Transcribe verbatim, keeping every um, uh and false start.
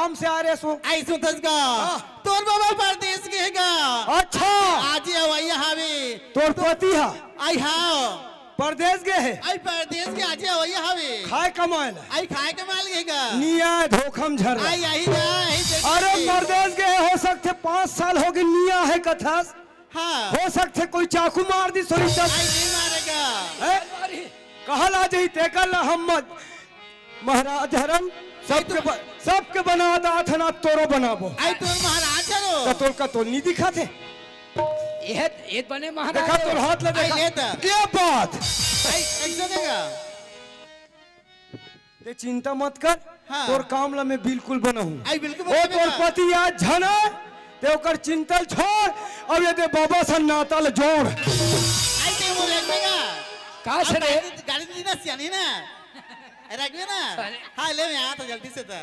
काम से आ रहे सो। आई सुतस गा। तोर बाबा परदेस गे गा। अच्छा। आजे अवइया हावे। तोर पति हा आई हाव। परदेस गे हे। आई परदेस गे आजे अवइया हावे। खाए कमाए ला। आई खाए कमाए ला गे गा। निया हे धोखम झर। आई यही जा, यही जा। अरे परदेस गे हे, हो सकथे पाँच साल होगे निया हे कथस। हाँ। हो सकथे कोई चाकू मार दिस होही तब। आई नहीं मारेगा। हैं? कहल आ जाही तेकर ला हम मत। महाराज हरन सबके ब-, सबके बना दात हन, अब तोरो बनाबो। आई तोर महाराज हरो। त तोर का तोर नी दिखत हे। ये ये बने महाराज। देखा तोर हाथ ला आई देखा। लेता। ये बात। आई कैसे देगा? ते चिंता मत कर। हाँ। तोर काम ला मैं बिल्कुल बनाहूँ। आई बिल्कुल ओ तोर पति आज झन हे, ते ओकर चिंता ल छोड़। अब ये दे बाबा सन नाता ल जोड़। आई ते वो रख देगा। का से रे? गाड़ी दी ना सियानी ना। रख दे ना। हाँ ले मैं आता जल्दी से था।